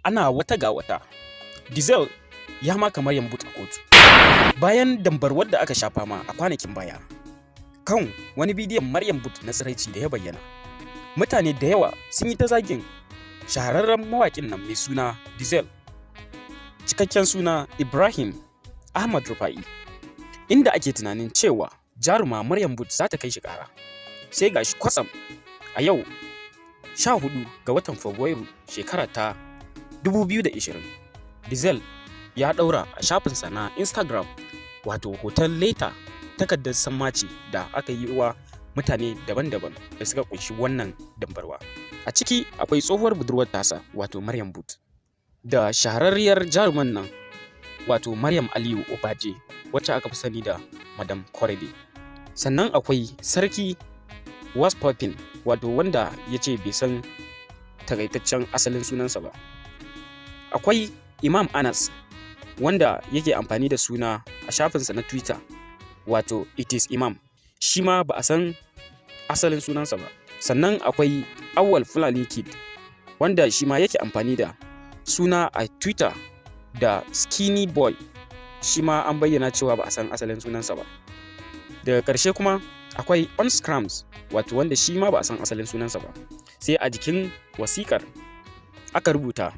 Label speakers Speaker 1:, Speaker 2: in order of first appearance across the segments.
Speaker 1: Ana wata ga wata, Diesel ya maka Maryam Booth a kotu. Bayan dambarwar da aka sha fama a kwanakin baya kan wani bidiyon Maryam Booth na tsiraici da ya bayyana, mutane da yawa sun yi ta zagin shahararren mawaƙin nan mai suna Diesel, cikakken suna Ibrahim Ahmad Rufa'i, inda ake tunanin cewa jaruma Maryam Booth za ta kai shi ƙara. Sai gashi kwatsam a yau 14 ga watan Fabrairu shekara ta 2020, Diesel ya ɗaura a shafinsa na Instagram wato hoton leta, takardar sammaci da aka yi wa mutane daban-daban da suka kunshi wannan dambarwa. A ciki akwai tsohuwar budurwar tasa, wato Maryam Booth, da shahararriyar jaruman nan, wato Maryam Aliyu Obaje, wacce aka fi sani da Madam Korede. Sannan akwai Sarki Waspopin, wato wanda ya ce bai san takaitaccen asalin sunansa ba. Akwai Imam Anas, wanda yake amfani da suna a shafinsa na Twitter, wato It is Imam, shi ma ba a san asalin sunansa ba. Sannan akwai Awal Fulani Kid, wanda shi ma yake amfani da suna a Twitter da Skinny Boy, shi ma an bayyana cewa ba a san asalin sunansa ba. Daga ƙarshe kuma akwai Onscrams, wato wanda shi ma ba a san asalin sunansa ba. Sai a jikin wasikar aka rubuta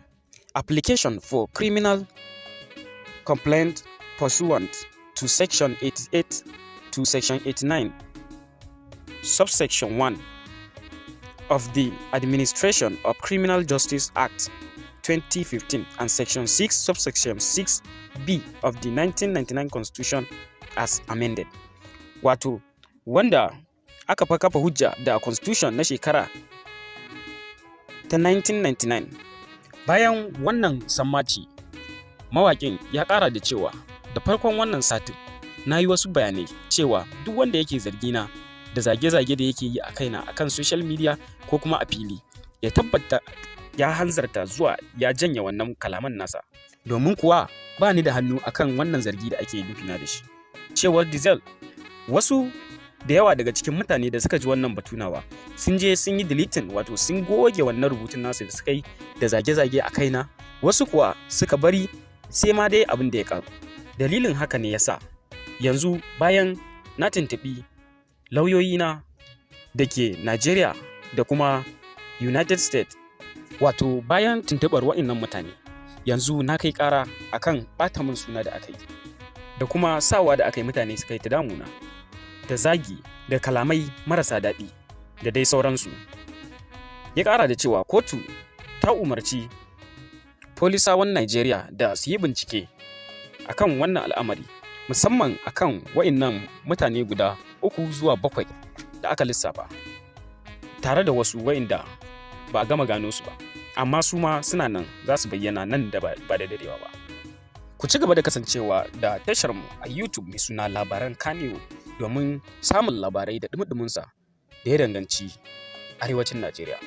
Speaker 1: "Application for criminal complaint pursuant to section 88 to section 89 subsection 1 of the Administration of Criminal Justice Act 2015 and section 6 subsection 6B of the 1999 Constitution as amended." Wato wanda aka fa kafa hujja da Constitution na shekara ta 1999. Bayan wannan sammaci, mawaƙin ya ƙara da cewa, "Da farkon wannan satin na yi wasu bayanai cewa duk wanda yake zargina da zage-zage da yake yi a kaina akan social media ko kuma a fili, ya tabbata ya hanzarta zuwa ya janye wannan kalaman nasa, domin kuwa ba ni da hannu akan wannan zargi da ake nufina da shi." Cewar Diesel, wasu da yawa daga cikin mutane da suka ji wannan batu nawa sun je sun yi deleting, wato sun goge wannan rubutun nasu da suka yi da zage-zage a kaina, wasu kuwa suka bari, sai ma dai abin da ya karu. Dalilin haka ne yasa yanzu bayan na tuntuɓi lauyoyina da ke Nigeria da kuma United States, wato bayan tuntuɓar wa'innan mutane, yanzu na kai ƙara akan ɓata min suna da aka yi da kuma sawa da aka yi mutane suka yi ta damuna da zagi da kalamai marasa daɗi da dai sauransu. Ya ƙara da cewa kotu ta umarci polisawan Najeriya da su yi bincike akan wannan al'amari, musamman akan wa'innan mutane guda uku zuwa bakwai da aka lissafa, tare da wasu wa'inda ba a gama gano su ba, amma su ma suna nan za su bayyana nan da ba da dadewa ba. Ku ci gaba da kasancewa da tasharmu a YouTube mai suna Labaran Kanewo domin samun labarai da dumi da ya danganci arewacin Najeriya.